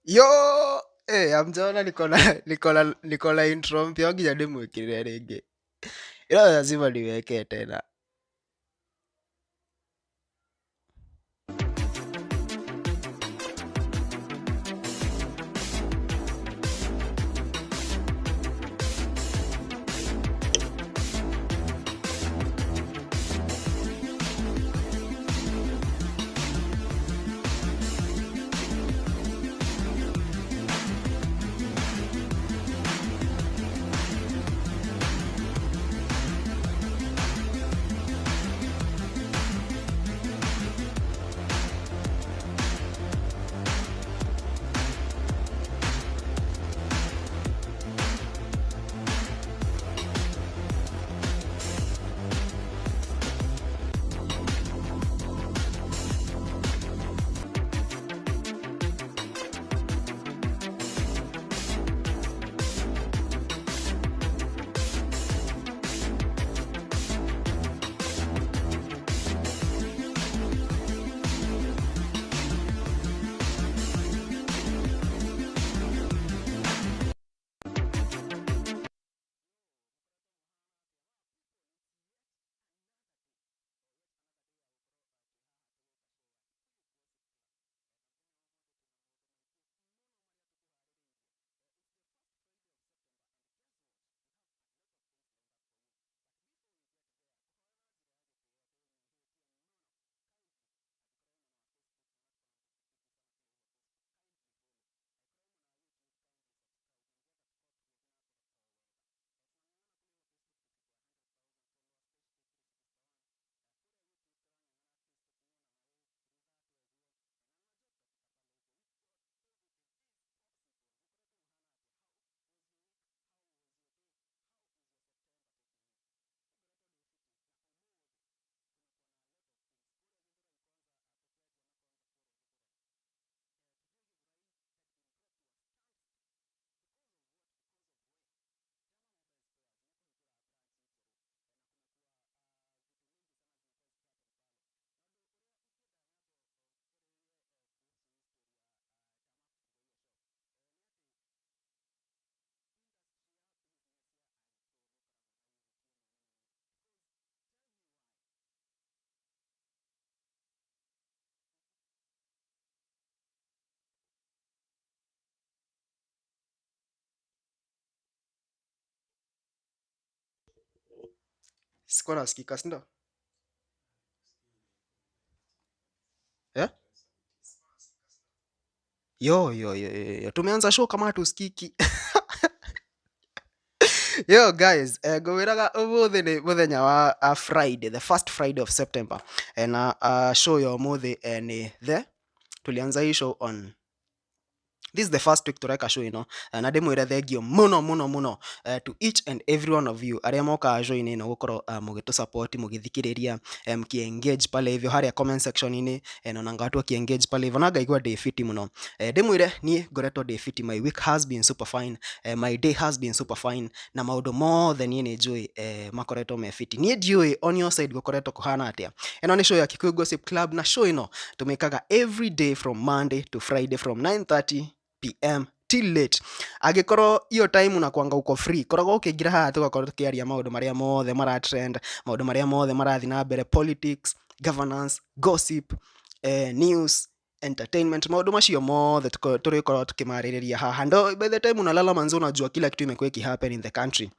Yo, amjaona niko na intro mpya nginya ndĩmwĩkĩrĩre rĩngĩ. Ĩno lazima niweke tena. Sikuwa nasikika, si ndio? Eh? Yo, yo, yo, yo, yo. Tumeanza show kama hatusikiki. Yo guys, ngwĩraga ũmũthĩ nĩ mũthenya wa Friday, the first Friday of September. Na show ya ũmũthĩ nĩ the tulianza hii show on this is the first week tũreka show ĩno. Na ndĩmwĩre thengio mũno mũno mũno to each and every one of you arĩa mokaga show-inĩ ĩno gũkorwo mũgĩtũ support, mũgĩthikĩrĩria, mkiengage pale hivyo harĩa comment section-inĩ, nonanga watu wakiengage pale hivyo na ngaigua ndĩ fiti mũno. Ndĩmwĩre niĩ ngoretwo ndĩ fiti, my week has been super fine, my day has been super fine, na maũndũ mothe niĩ nĩ njũĩ makoretwo me fiti. Niĩ ndiũĩ on your side gũkoretwo kũhana atĩa. Ĩno nĩ show ya Kikuyu Gossip Club, na show ĩno tũmĩkaga every day from Monday to Friday from 9:30 p.m. till late. Angĩkorwo hiyo time unakuanga uko free, koragwo ũkĩingĩra haha tũgakorwo tũkĩaria maũndũ marĩa mothe mara trend, maũndũ marĩa mothe marathiĩ na mbere, politics, governance, gossip, news, entertainment, maũndũ macio mothe tũrĩkorwo tũkĩmarĩrĩria haha. Ndo by the time unalala manzo unajua kila kitu imekuwa ikihappen in the country.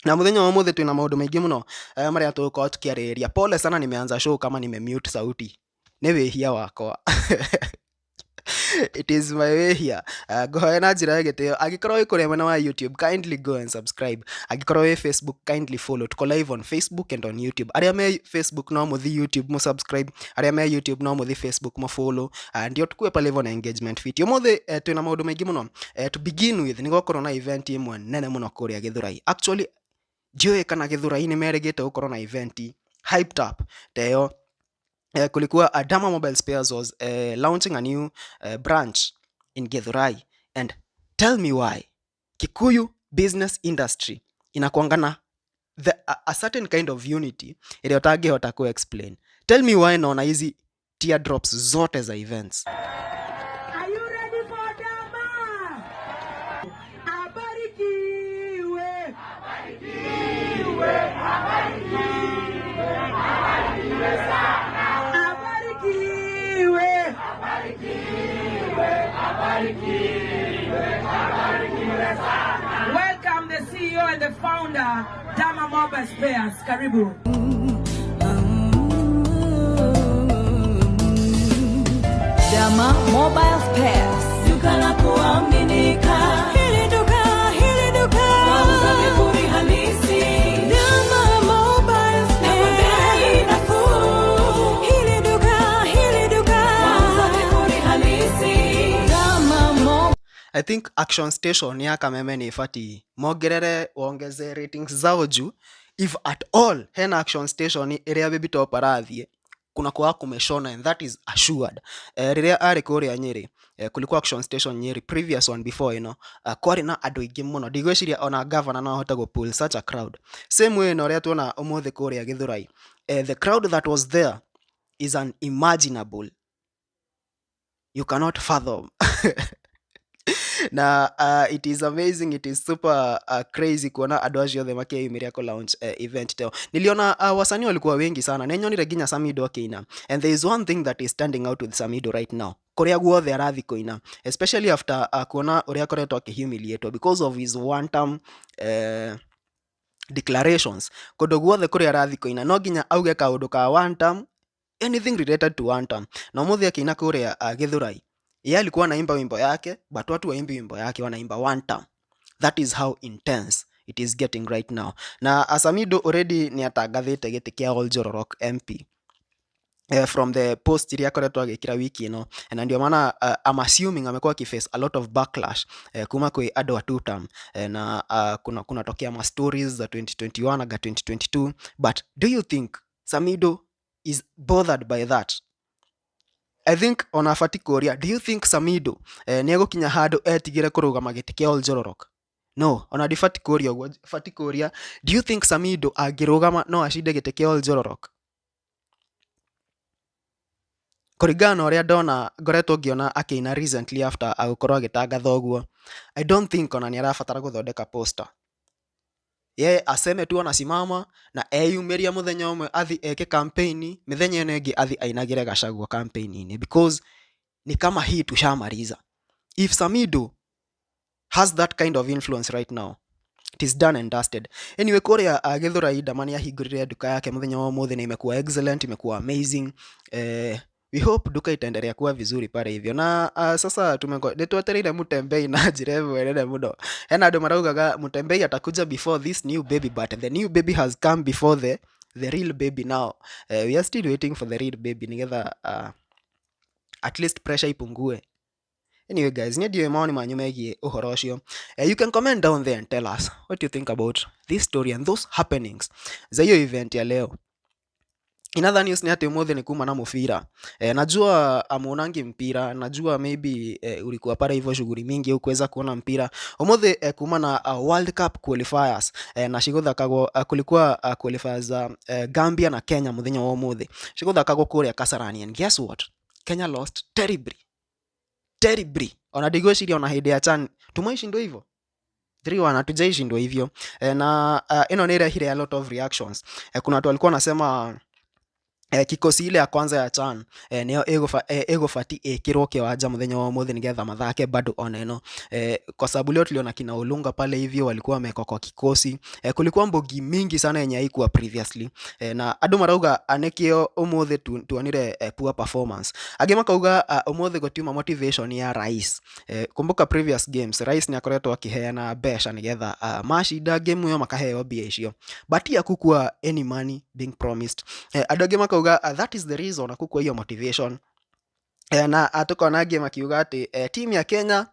Na mũthenya wa ũmũthĩ twĩna maũndũ maingĩ mũno marĩa tũgũkorwo tũkĩarĩrĩria. Pole sana nimeanza show kama nimemute sauti, nĩ wĩhia wakwa. It is my way here. Ngũhoya na njĩra ya gĩtĩo, angĩkorwo wĩ kũrĩa mwena wa YouTube, kindly go and subscribe. Angĩkorwo wĩ Facebook, kindly follow. Tuko live on Facebook and on YouTube. Arĩa me Facebook no mũthi YouTube mũsubscribe, arĩa me YouTube no mũthi Facebook mũfollow. Ndio tukue pale hivyo na engagement fit. Ũmũthĩ twĩna maũndũ maingĩ mũno. To begin with, nĩ gwakorwo na event ĩmwe nene mũno kũrĩa Gĩthũrai. Actually, ndiũĩ kana Gĩthũrai nĩ merĩgĩte gũkorwo na event hyped up ta ĩyo. Kulikuwa Adama Mobile Spares was launching a new branch in Githurai, and tell me why Kikuyu business industry inakuanga na a certain kind of unity ĩrĩa ũtangĩhota ku explain. Tell me why naona hizi teardrops zote za events. Are you ready for Dama? Welcome the CEO and the founder, Dama Mobile Spares. Karibu. Dama Mobile Spares. Duka la kuaminika. Hili duka, hili duka. Wauza vipuri halisi. Dama Mobile Na kwa bei Spares. nafuu. Hili duka, hili duka. Wauza vipuri halisi. Dama Mobile I think Action Station ya Kameme nĩ ĩbatiĩ mongerere wongeze ratings zao juu, if at all hena Action Station ĩrĩa Baby Top arathiĩ kuna kwa kumeshona, and that is assured. Rĩrĩa arĩ kũrĩa Nyĩrĩ, kulikuwa Action Station Nyĩrĩ, previous one before ĩno, kwarĩ na andũ aingĩ mũno. Ndigwĩciria ona governor no ahote gũ pull such a crowd. Same way na ũrĩa tuona ũmũthĩ kũrĩa Gĩthũrai, the crowd that was there is unimaginable, you cannot fathom. Na it is amazing, it is super crazy kuona andũ acio othe makĩyumĩria kũ launch event teo. Niliona wasanii walikuwa wengi sana, na nyonire nginya Samido akĩina, and there is one thing that is standing out with Samido right now kũrĩa guothe arathi kũina, especially after kuona ũrĩa akoretwo akĩhumiliatwo because of his one term declarations. Kũndũ guothe kũrĩa arathi kũina no nginya auge kaũndũ ka one term, anything related to one term. Na ũmũthĩ akĩina kũrĩa Gĩthũrai, yeye alikuwa anaimba wimbo yake, but watu waimbi wimbo yake, wanaimba one term. That is how intense it is getting right now. Na Samido already nĩ atangathĩte gĩtĩ kĩa Oljororok MP from the post iria akoretwo agĩkĩra wiki ĩno, na ndio maana I'm assuming amekuwa akiface a lot of backlash kuma kwĩ andũ a two term, na kunatokea ma stories za 2021 aga 2022. But do you think Samido is bothered by that? I think ona abati kũria, do you think Samido nĩ egũkinya handũ etigĩre kũrũgama gĩtĩ kĩa Oljororok? No, ona ndibati kũria ũguo, bati kũria, do you think Samido angĩrũgama no acinde gĩtĩ kĩa Oljororok? Kũringana na ũrĩa ndona ngoretwo ngĩona akĩina recently after agũkorwo agĩtangatha ũguo, I don't think ona nĩ arabatara gũthondeka poster. Yeye aseme tu anasimama na eyumĩria mũthenya ũmwe athi eke campaign, mĩthenya ĩno ĩngĩ athi ainagĩre Gachagua campaign-inĩ, because ni kama hii tushamaliza. If Samido has that kind of influence right now, it is done and dusted. Anyway, kũrĩa Gĩthũrai, Dama nĩ ahingũrire nduka yake mũthenya wa ũmũthĩ na imekuwa excellent, imekuwa amazing. We hope duka itaendelea kuwa vizuri pale hivyo. Na sasa nĩ twetereire Mutembei na njĩra ĩmwe nene mũno. Hena andũ maraugaga Mutembei atakuja before this new baby, but the new baby has come before the real baby now. We are still waiting for the real baby nĩgetha at least pressure ipungue. Anyway guys, niĩ ndiũĩ maoni manyu megiĩ ũhoro ũcio. You can comment down there and tell us what you think about this story and those happenings za hiyo event ya leo. In other news ni ati ũmũthĩ nĩ kuma na mũbira. Najua amuonangi mpira, najua maybe ulikuwa pale hivyo shughuli mingi hukuweza kuona mpira. Ũmũthĩ kuma na World Cup qualifiers, na cigũthakagwo, kulikuwa qualifiers za Gambia na Kenya mũthenya wa ũmũthĩ. Cigũthakagwo kũrĩa Kasarani, and guess what? Kenya lost terribly. Terribly. Ona ndigwĩciria ona hĩndĩ ya CHAN tumeishindwa hivyo. 3-1 hatujaishindwa hivyo. Na ĩno nĩ ĩrehire a lot of reactions. Kuna watu walikuwa wanasema kikosi ile ya kwanza ya CHAN nĩyo ĩgũbati ĩkĩrwo kĩwanja mũthenya wa ũmũthĩ nĩgetha mathake bado ona ĩno, kwa sababu leo tuliona kina Olunga pale hivyo walikuwa wamewekwa kwa kikosi. Kulikuwa mbogi mingi sana yenye haikuwa previously, na andũ marauga nĩkĩo ũmũthĩ tuonire poor performance. Angĩ makauga ũmũthĩ gũtiuma motivation ya rais. Kumbuka previous games rais nĩ akoretwo akĩheana mbeca nĩgetha macinda game ĩyo makaheo mbia icio, but hakukuwa any money being promised. Andũ angĩ makauga that is the reason hakukuwa hiyo motivation. Na tukona angĩ makiuga atĩ timu ya Kenya,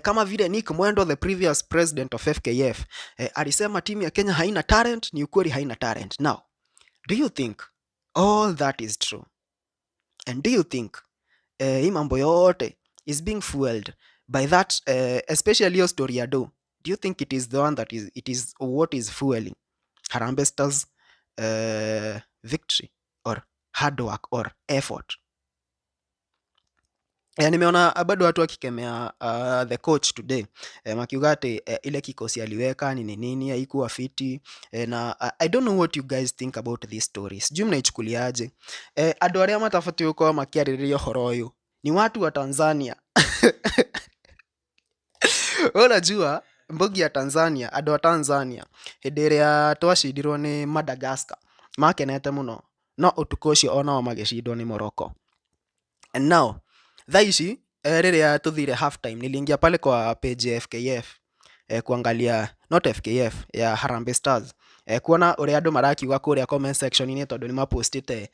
kama vile Nick Mwendo, the previous president of FKF, alisema timu ya Kenya haina talent. Ni ukweli haina talent. Now do you think all that is true, and do you think hii mambo yote is being fueled by that, especially hiyo story ya do you think it is the one that is, it is what is fueling Harambee Stars victory or hard work or effort? Nimeona bado watu wakikemea the coach today, makiuga ati ile kikosi aliweka nini nini haikuwa fiti, na I don't know what you guys think about this story. Sijui mnaichukuliaje. Andũ arĩa matabatiĩ gũkorwo makĩarĩrĩria ũhoro ũyũ ni watu wa Tanzania. Unajua mbogi ya Tanzania, andũ a Tanzania hĩndĩ ĩrĩa twacindirwo nĩ Madagascar makenete mũno, no ũtukũ ũcio onao magĩcindwo nĩ Morocco. And now thaa ici, rĩrĩa tũthire half time, niliingia pale kwa page ya FKF, kuangalia, not FKF, ya Harambee Stars, kuona ũrĩa andũ marakiuga kũrĩa comment section-inĩ, tondũ nĩ mapostĩte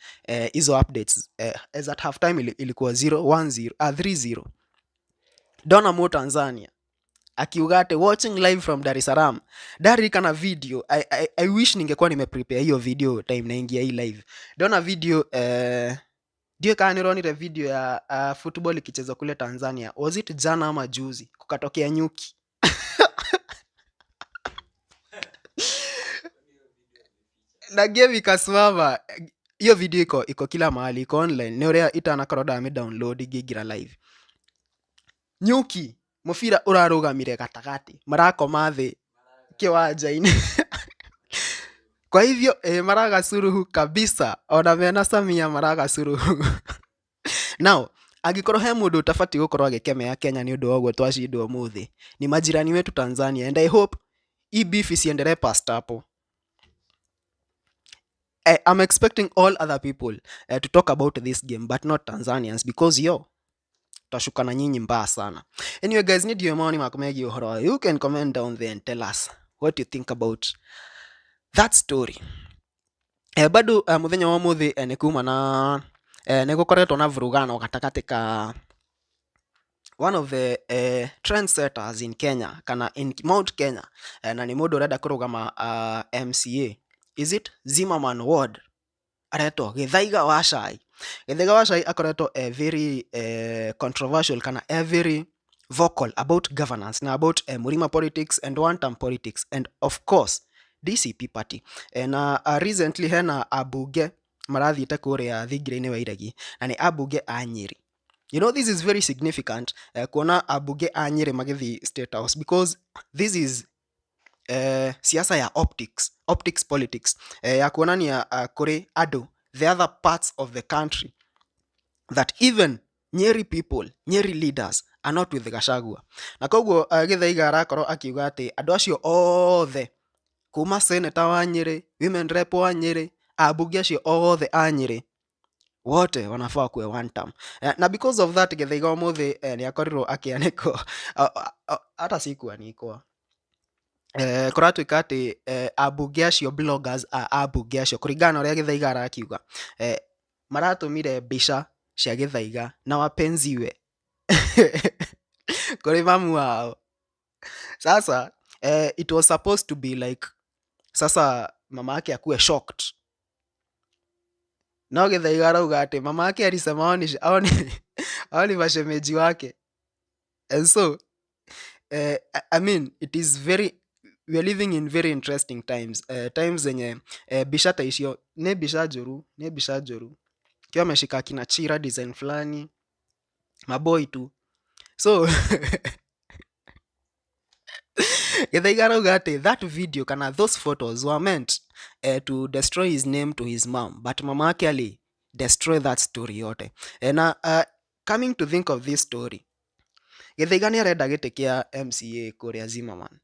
hizo updates. As at half time ilikuwa 0 1 0 3 0. Ndona mu Tanzania akiuga ati "Watching live from Dar es Salaam." Ndaririkana video, I wish ningekuwa nimeprepare hiyo video time naingia hii live. Ndona video, ndio kana nironire video ya football ikichezwa kule Tanzania. Was it jana ama juzi? Kukatokea nyuki na game ikasimama. Hiyo video iko kila mahali, iko online, nĩ ũrĩa itanakorwo ndamĩ download ngĩingĩra live. Nyuki, mũbira ũrarũgamire gatagatĩ, marakoma thĩ kĩwanja-inĩ. Kwa hivyo maraga suruhu kabisa, ona mena Samia maraga suruhu. Now angĩkorwo he mũndũ ũtabatiĩ gũkorwo agĩkemea Kenya nĩ ũndũ wa ũguo twacindwo ũmũthĩ, ni majirani wetu Tanzania, and I hope hii beef isiendelee past hapo. I'm expecting all other people to talk about this game but not Tanzanians, because yo tutashuka na nyinyi mbaya sana. Anyway guys, need your maoni maku megiĩ ũhoro ũyũ. You can comment down there and tell us what you think about that story. Bado muthenya wa mũthĩ nĩ kuma na nĩ gũkoretwo na vurugano gatagatĩ ka one of the trendsetters in Kenya, kana in Mount Kenya, na nĩ mũndũ ũrenda kũrũgama MCA, is it Zimmerman Ward, aretwo Gĩthaiga wa Cai. Gĩthaiga wa Cai akoretwo very controversial kana very vocal about governance na about Murima politics and one term politics and of course DCP party. Na recently hena abunge marathiĩte kũrĩa thingira-inĩ wa Iregi, na nĩ abunge a Nyĩrĩ. You know, this is very significant, kuona abunge a Nyĩrĩ magĩthiĩ State House, because this is siasa ya optics, optics politics, ya kuonania kũrĩ andũ the other parts of the country that even Nyeri people, Nyeri leaders are not with Gachagua. Na koguo Gĩthaiga arakorwo akiuga atĩ andũ acio othe kuma senator wa Nyĩrĩ, women rep wa Nyĩrĩ, ambunge acio othe a Nyĩrĩ wote wanafaa kuwe one term. Na because of that Gĩthaiga ũmũthĩ nĩ akorirwo akĩanĩkwo, hata si kuanikwa, kũratuĩka atĩ ambunge acio, bloggers a ambunge acio, kũringana na ũrĩa Gĩthaiga arakiuga, maratũmire mbica cia Gĩthaiga na wapenziwe kũrĩ mamu wao. Sasa it was supposed to be like sasa mama yake akuwe shocked, no Gĩthaiga arauga atĩ mama yake alisema hao ni mashemeji wake. And so I mean, it is very we are living in very interesting times, times zenye bica ta icio nĩ mbica njũru, nĩ mbica njũru, kiwa ameshika akina Chira design fulani, maboi tu. So Gĩthaiga arauga atĩ that video kana those photos were meant to destroy his name to his mom, but mama yake ali destroy that story yote. Na coming to think of this story, Gĩthaiga nĩ arenda gĩtĩ kĩa MCA kũrĩa Zimmerman,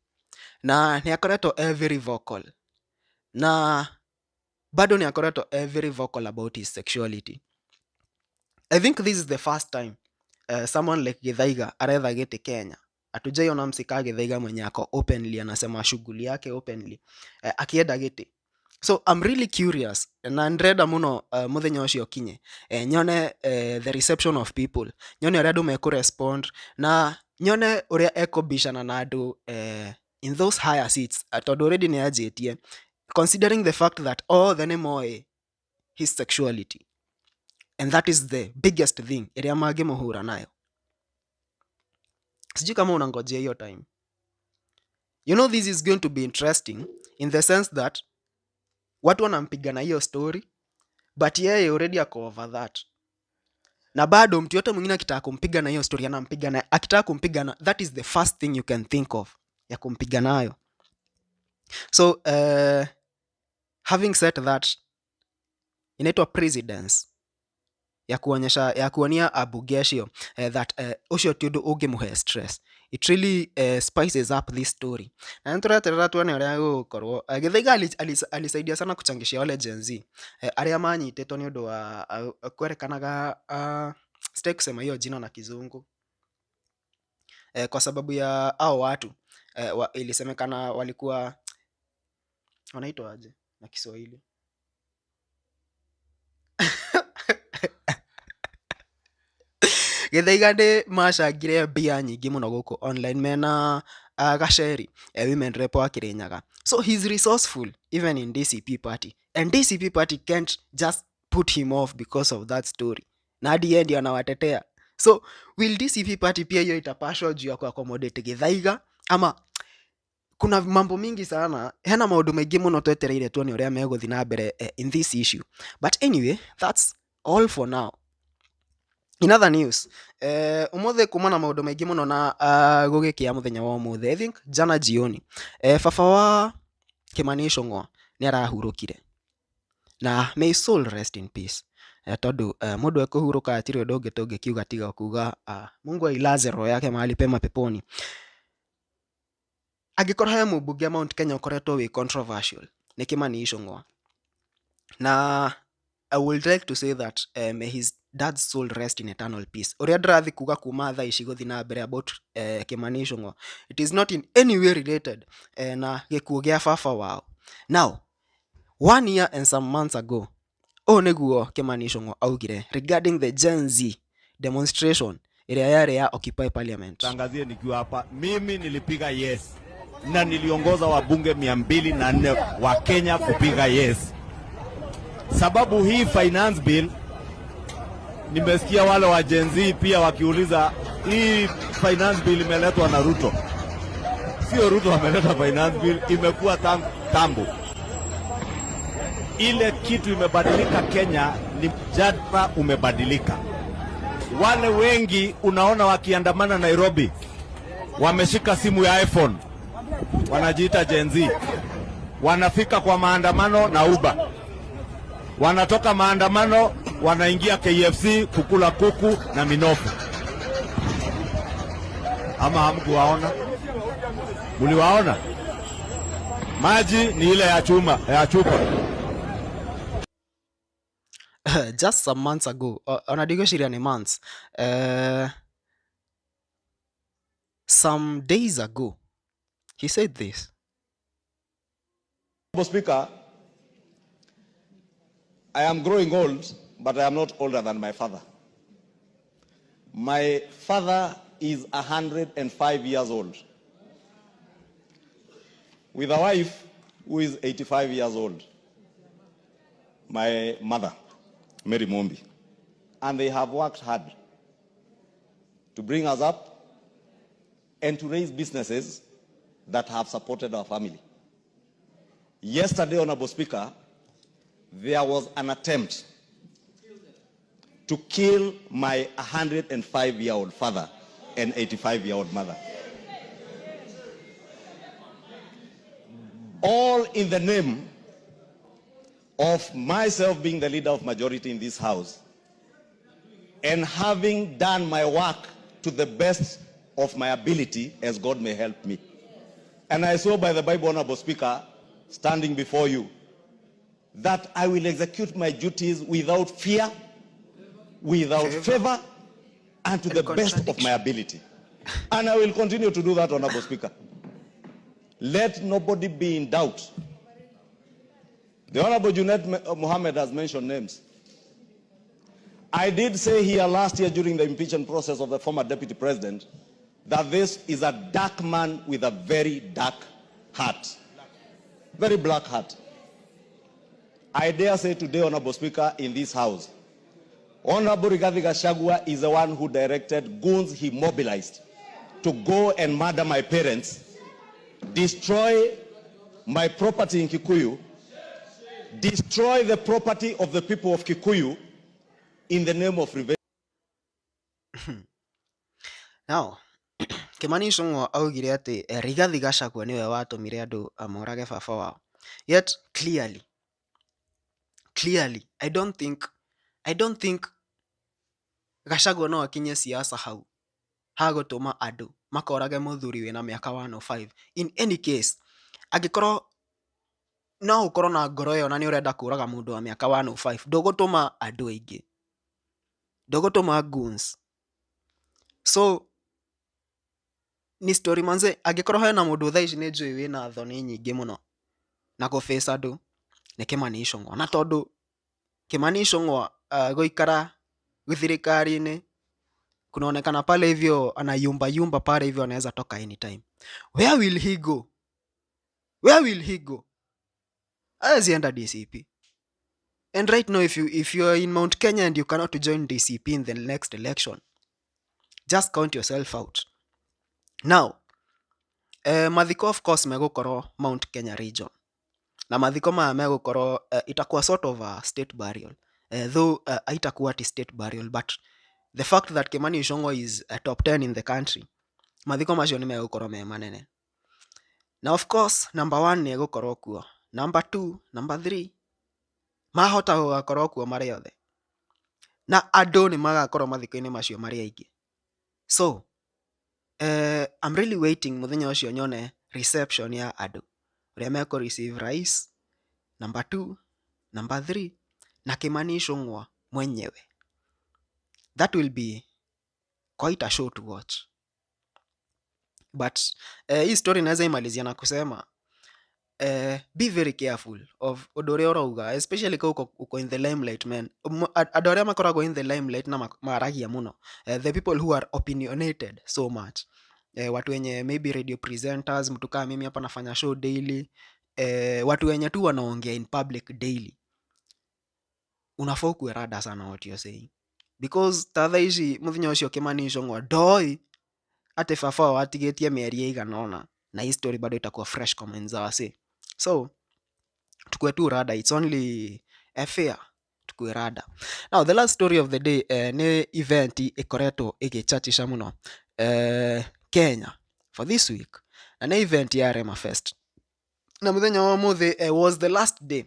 na nĩ akoretwo e very vocal, na bado nĩ akoretwo e very vocal about his sexuality. I think this is the first time someone like Githaiga aretha gĩtĩ Kenya. Hatujaiona msika Githaiga mwenye ako openly anasema shughuli yake openly, akienda gĩtĩ. So I'm really curious na ndĩrenda mũno mũthenya ũcio ũkinye, nyone the reception of people, nyone ũrĩa andũ mekũrespond na nyone ũrĩa ekũbicana na andũ in those higher seats, tondũ already nĩ anjĩtie, considering the fact that othe nĩ moĩ his sexuality and that is the biggest thing ĩrĩa mangĩmũhũra nayo. Sijui kama unangojea hiyo time. You know, this is going to be interesting in the sense that watu wanampiga na hiyo story, but yeye already ako over that, na bado mtu yote mwingine akitaka kumpiga na hiyo story anampiga na, akitaka kumpiga na, that is the first thing you can think of ya kumpiga nayo. So having said that, inaitwa precedence ya kuonyesha, ya kuonia abunge acio that ũcio ti ũndũ ũngĩmũhe stress. It really spices up this story na nĩtũreterera tuone ũrĩa gũgũkorwo. Githaiga alisaidia sana kuchangishia wale Gen Z arĩa manyitĩtwo nĩ ũndũ wa kwerekanaga, sitaki kusema hiyo jina na Kizungu, kwa sababu ya hao watu ilisemekana walikuwa wanaitwa aje na Kiswahili? Githaiga nĩ macangire mbia nyingĩ mũno gũkũ online mena Gacheri, women rep wa Kirinyaga. So he's resourceful even in DCP party, and DCP party can't just put him off because of that story, na hadi yeye ndio anawatetea. So will DCP party pia hiyo itapashwa juu ya kuaccommodate Githaiga, ama kuna mambo mingi sana, hena maundu maingi muno twetereire tuone uria meguthi na mbere in this issue. But anyway, that's all for now. In other news, umuthi kuma na maundu maingi muno na gugikia muthenya wa umuthi, I think jana jioni, baba wa Kimani Ichung'wa ni arahurukire, na may his soul rest in peace, tondu mundu ekuhuruka hatirĩ ũndũ ũngĩ tũngĩkiuga tiga kuga Mungu ailaze roho yake mahali pema peponi. Angĩkorwo he mũmbunge Mount Kenya ũkoretwo wĩ controversial, nĩ Kimani Ichung'wa, na I would like to say that may his dad's soul rest in eternal peace. Ũrĩa ndĩrathi kuga kuma thaa ici gũthiĩ na mbere about Kimani Ichung'wa, it is not in any way related na gĩkuũ gĩa baba wao. Now, 1 year and some months ago, ũũ nĩguo Kimani Ichung'wa augire regarding the Gen Z demonstration ĩrĩa yarĩ ya Occupy Parliament. Tangazie nikiwa hapa, mimi nilipiga yes na niliongoza wabunge 204 wa Kenya kupiga yes, sababu hii finance bill, nimesikia wale wa Gen Z pia wakiuliza hii finance bill imeletwa na Ruto. Sio Ruto ameleta finance bill, imekuwa tangu. Ile kitu imebadilika Kenya ni mjadala umebadilika. Wale wengi unaona wakiandamana Nairobi wameshika simu ya iPhone, wanajiita Gen Z, wanafika kwa maandamano na Uber, wanatoka maandamano wanaingia KFC kukula kuku na minofu. Ama hamkuwaona? Mliwaona? Maji ni ile ya chuma, ya chupa. Just some months ago, ona ndigwĩciria nĩ months, some days ago, he said this. Mr. Speaker, I am growing old, but I am not older than my father. My father is 105 years old, with a wife who is 85 years old, my mother, Mary Mombi. And they have worked hard to bring us up and to raise businesses that have supported our family. Yesterday, Honorable Speaker, there was an attempt to kill my 105-year-old father and 85-year-old mother. All in the name of myself being the leader of majority in this house and having done my work to the best of my ability as God may help me. And I saw by the Bible, Honorable Speaker, standing before you, that I will execute my duties without fear, without Favor. Favor, and to And the best of my contradiction. Ability. And I will continue to do that, Honorable Speaker. Let nobody be in doubt. The Honorable Junet Mohammed has mentioned names. I did say here last year during the impeachment process of the former deputy president that this is a dark man with a very dark heart. Very black heart. I dare say today, Honorable Speaker, in this house, Honorable Rigathi Gachagua is the one who directed goons he mobilized to go and murder my parents, destroy my property in Kikuyu, destroy the property of the people of Kikuyu in the name of revenge. Now, Kimani Ichung'wa augire atĩ Rigathi Gachagua nĩwe watũmire andũ morage baba wao. Yet clearly, clearly, I don't think Gachagua no akinye siasa hau. Hagũtũma andũ makorage mũthuri wĩna mĩaka 105. In any case, angĩkorwo no ũkorwo na ngoro ĩyo na nĩ ũrenda kũraga mũndũ wa mĩaka 105, ndũgũtũma andũ aingĩ, ndũgũtũma goons. So ni story manze. Angĩkorwo hena mũndũ thaa ici nĩ njũĩ wĩna thoni nyingĩ mũno na kũface andũ, nĩ Kimani Ichung'wa. Na tondũ Kimani Ichung'wa gũikara thirikari-inĩ kunaonekana pale hivyo anayumba yumba pale hivyo, anaweza toka anytime. Where will he go? Where will he go? Hawezi enda DCP. And right now, if you are in Mount Kenya and you cannot join DCP in the next election, just count yourself out. Now, mathiko of course megũkorwo Mount Kenya region, na mathiko maya megũkorwo itakuwa sort of a state burial, though haitakuwa ati state burial, but the fact that Kimani Ichung'wa is top 10 in the country, mathiko macio nĩ megũkorwo me manene. Na of course number one nĩ egũkorwo kuo, number two, number three mahota gũgakorwo kuo marĩ othe, na andũ nĩ magakorwo mathiko-inĩ macio marĩ aingĩ. So I'm really waiting mũthenya ũcio nyone reception ya andũ ũrĩa mekũ receive rais, number two, number three na Kimani Ichung'wa mwenyewe. That will be quite a show to watch. But hii story naweza imalizia na kusema be very careful of ũndũ ũrĩa ũrauga, especially ka uko in the limelight, man. Andũ arĩa makoragwo in the limelight na maragia mũno, the people who are opinionated so much, watu wenye maybe radio presenters, mtu kama mimi hapa nafanya show daily, watu wenye tu wanaongea in public daily, unafaa ukuwe rada sana what you're saying, because ta thaa ici mũthenya ũcio Kimani Ichung'wa ndoi atĩ baba wao atigĩtie mĩeri ĩigana ũna, na hii story bado itakuwa fresh kwa minds za wasee. So tukue tu rada. It's only a fair tukue rada. Now the last story of the day nĩ event ĩkoretwo ĩgĩchachisha mũno Kenya for this week, na nĩ event ya Rema Fest. Na mũthenya wa ũmũthĩ was the last day,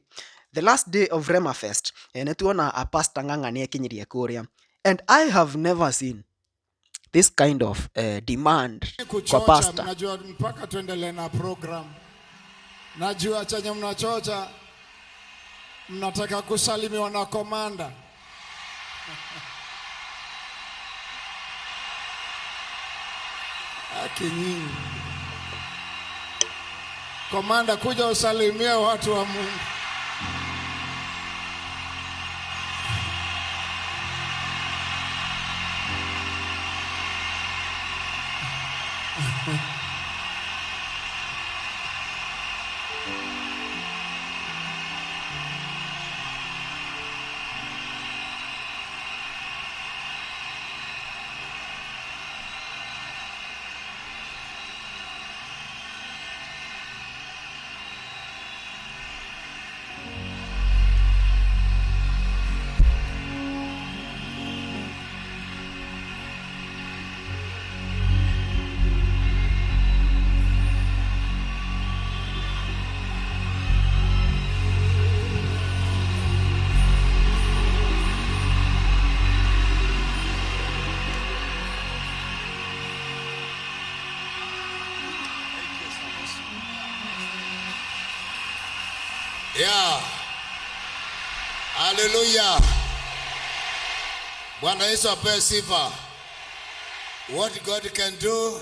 the last day of Rema Fest. Nĩ tuona a Pastor Ng'ang'a nĩ ekinyirie kũrĩa, and I have never seen this kind of demand kwa Kuchocha, pastor. Mnajua mpaka tuendelee na program. Najua chenye mnachocha, mnataka kusalimiwa na komanda. Aki nyinyi. Komanda, kuja usalimie watu wa Mungu. Yeah. Hallelujah. Bwana Yesu apewe sifa. What God can do.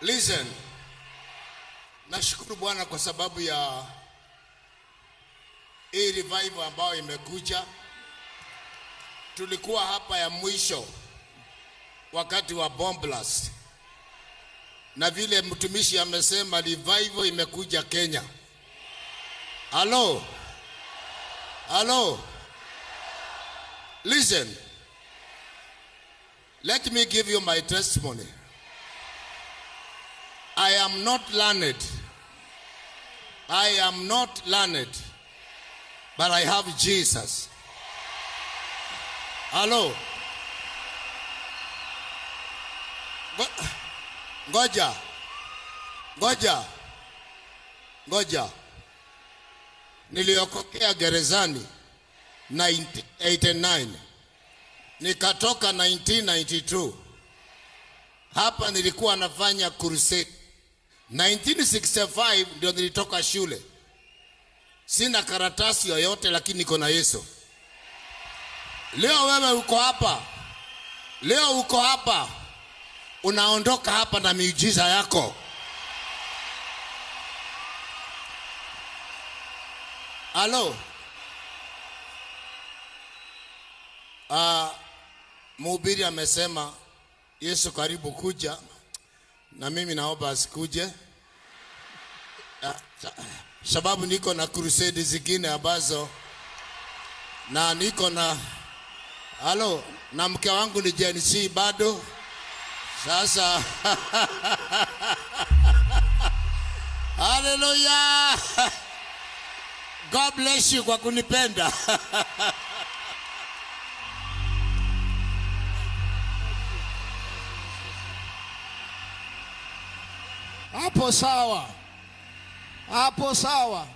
Listen. Nashukuru Bwana kwa sababu ya hii revival ambayo imekuja. Tulikuwa hapa ya mwisho wakati wa bomb blast, na vile mtumishi amesema, revival imekuja Kenya. Hello. Hello. Listen. Let me give you my testimony. I am not learned. I am not learned. But I have Jesus. Hello. Ngoja. Ngoja. Ngoja. Niliokokea gerezani 1989. Nikatoka 1992. Hapa nilikuwa nafanya crusade. 1965 ndio nilitoka shule. Sina karatasi yoyote, lakini niko na Yesu. Leo wewe uko hapa, leo uko hapa, unaondoka hapa na miujiza yako. Halo. Mhubiri amesema Yesu karibu kuja, na mimi naomba asikuje, sababu niko na crusade zingine ambazo na niko na, halo, na mke wangu ni Gen Z bado. Sasa haleluya. God bless you kwa kunipenda. Hapo sawa, hapo sawa.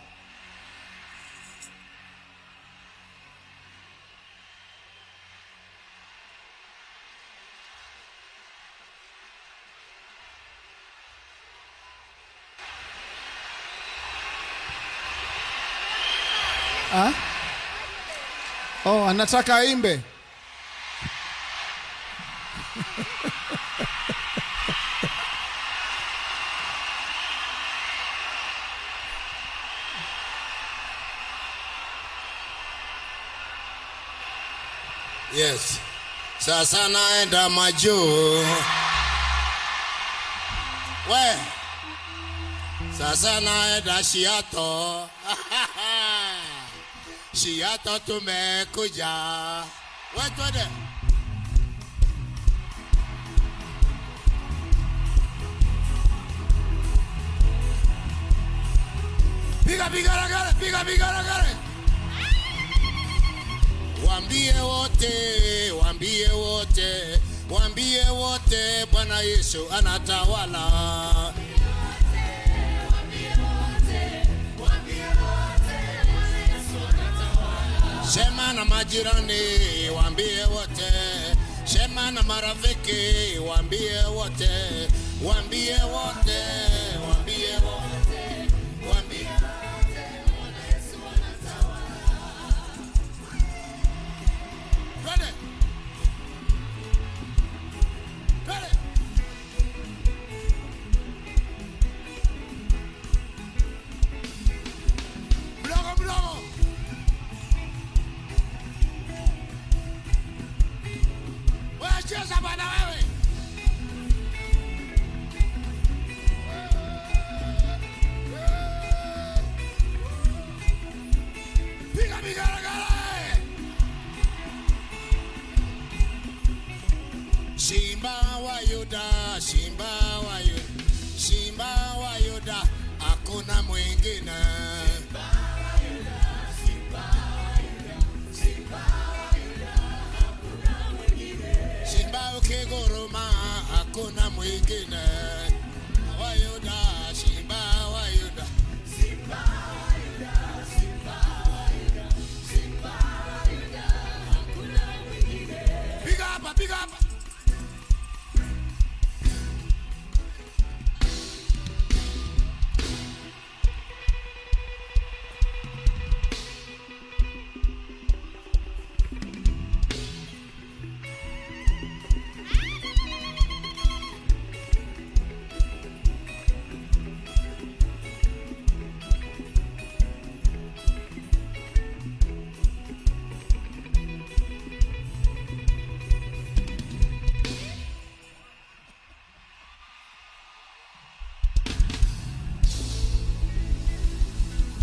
Ah? Oh, anataka aimbe. Yes. Sasa naenda majuu. We. Sasa naenda Shiato. Shiato tumekuja. We, twende. Piga vigelegele, piga vigelegele. Waambie wote, waambie wote, waambie wote, Bwana Yesu anatawala. Sema na majirani, waambie wote, sema na marafiki, waambie wote, waambie wote, waambie wote, waambie. Twende. Twende. Mdogo mdogo. Wewe cheza bwana wewe. Piga vigelegele. Simba wa Yuda, Simba wa Yuda, Simba wa Yuda, hakuna mwingine. Simba ukiguruma, hakuna mwingine. Wa Yuda, Simba wa Yuda. Simba wa Yuda, Simba wa Yuda, Simba wa Yuda, hakuna mwingine. Piga hapa, piga hapa.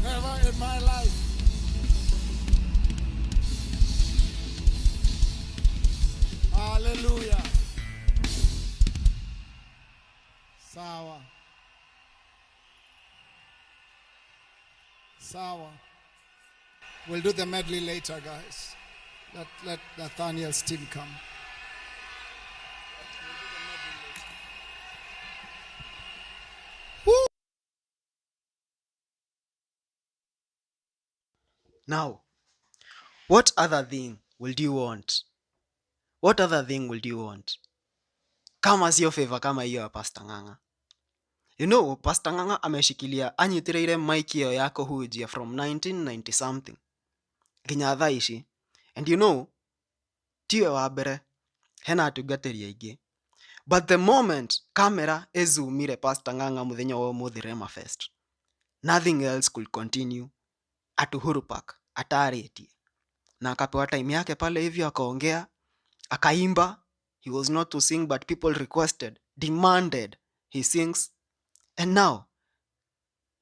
Never in my life. Hallelujah. Sawa. Sawa. We'll do the medley later, guys. Let Nathaniel's team come. Woo! Now, what other thing would you want? What other thing would you want kama sio favor kama hiyo ya Pastor Ng'ang'a? You know, Pastor Ng'ang'a ameshikilia, anyitĩrĩire mic ĩyo ya kũhunjia from 1990 something nginya thaa ici. And you know, tiwe wa mbere, hena atungatĩri aingĩ. But the moment camera ĩzoomire Pastor Ng'ang'a mũthenya wa ũmũthĩ Rema Fest, nothing else could continue at Uhuru Park atarĩtie. Na akapewa time yake pale hivyo, akaongea, akaimba. He was not to sing, but people requested, demanded he sings. And now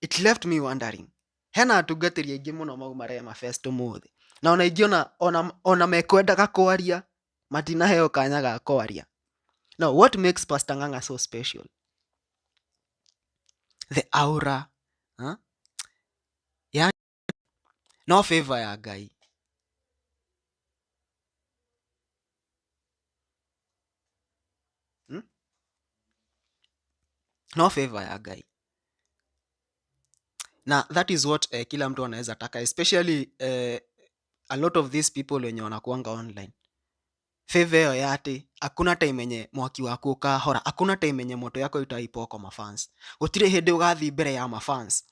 it left me wondering, hena atungatĩri aingĩ mũno mauma Rema Fest ũmũthĩ, na ona ingĩ ona mekwendaga kwaria matinaheo kanya ga kwaria. Now what makes Pastor Ng'ang'a so special? The aura, huh? Yani, no favor ya Ngai. No favor ya Ngai. Na that is what kila mtu anaweza taka, especially a lot of these people wenye wanakuanga online. Favor hiyo ya ati hakuna time yenye mwaki waku ukahora, hakuna time yenye moto yako itaipoa kwa mafans. Gutire hindi ugathi mbere ya mafans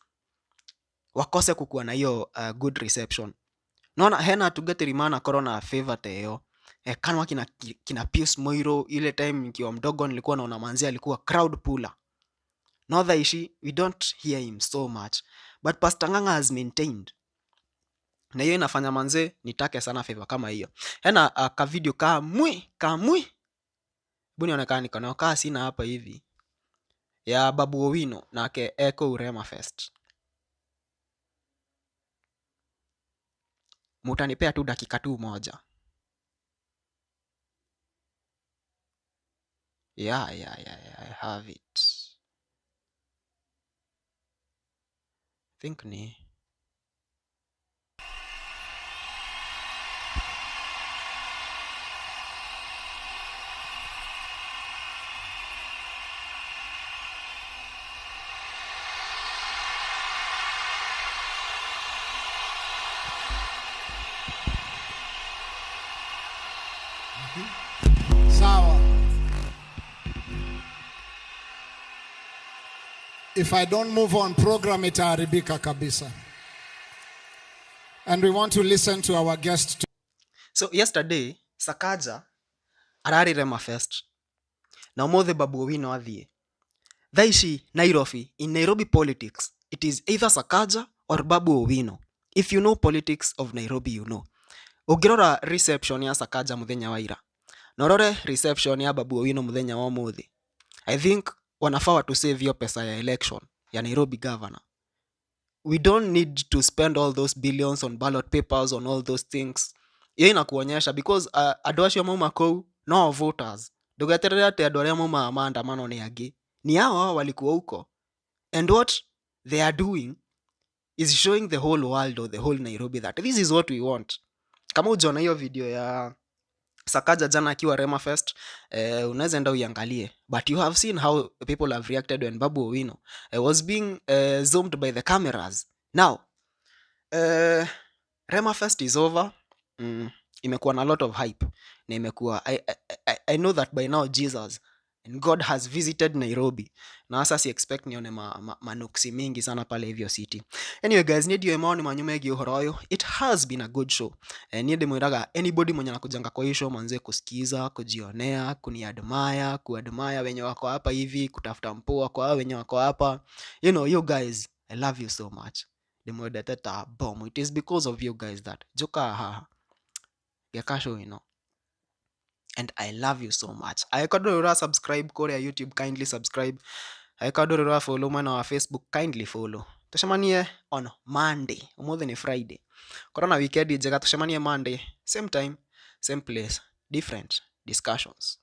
wakose kukuwa na hiyo good reception. Naona hena atungatĩri manakorwo na favor ta ĩyo. Kanwa kina Pius Moiro, ile time nikiwa mdogo nilikuwa naona manzi alikuwa crowd puller. No thaa ici we don't hear him so much, but Pastor Ng'ang'a has maintained. Na hiyo inafanya manze nitake sana favor kama hiyo. Hena ka video kamwi hebu nione kama niko nayo, kaa sina hapa hivi, ya Babu Owino nake eko Rema Fest. Mutanipea tu dakika tu moja. Yeah, I have it. Think ni Sawa. If I don't move on, program itaharibika kabisa. And we want to listen to our guest. So yesterday Sakaja arari Rema Fest na ũmũthĩ Babu Owino athiĩ. Thaa ici Nairobi, in Nairobi politics, it is either Sakaja or Babu Owino. If you know politics of Nairobi, you know. Ũngĩrora reception ya Sakaja mũthenya wa ira na ũrore reception ya Babu Owino mũthenya wa ũmũthĩ, I think wanafaa watu save hiyo pesa ya election ya Nairobi governor. We don't need to spend all those billions on ballot papers, on all those things. Hiyo inakuonyesha because andũ acio mauma kũu no voters. Ndũgeterere atĩ andũ arĩa maumaga maandamano nĩ angĩ, ni hao hao walikuwa huko. And what they are doing is showing the whole world or the whole Nairobi that this is what we want. Kama ujaona hiyo video ya Sakaja jana akiwa Rema Fest, unaweza enda uiangalie. But you have seen how people have reacted when Babu Owino was being zoomed by the cameras. Now, Rema Fest is over. Imekuwa na lot of hype. Na imekuwa, I know that by now Jesus and God has visited Nairobi. Na sasa si expect nione manuksi mingi sana pale hivyo city. Anyway guys, niĩ ndiũĩ maoni manyu megiĩ ũhoro ũyũ. It has been a good show. Niĩ ndĩmwĩraga anybody mwenye anakujanga kwa hii show manze kusikiza, kujionea, kuniadmire, kuadmire wenye wako hapa hivi, kutafuta mpoa kwa hao wenye wako hapa. You know, you guys, I love you so much. Ndĩmwendete ta bomb. It is because of you guys that njukaga haha ngeka show ĩno. And I love you so much. Angĩkorwo ndũrĩ ũra subscribe kũrĩa YouTube, kindly subscribe. Angĩkorwo ndũrĩ ũra follow mwena wa Facebook, kindly follow. Tucemanie on Monday. Ũmũthĩ nĩ Friday. Korwo na weekend njega, tucemanie Monday, same time, same place, different discussions.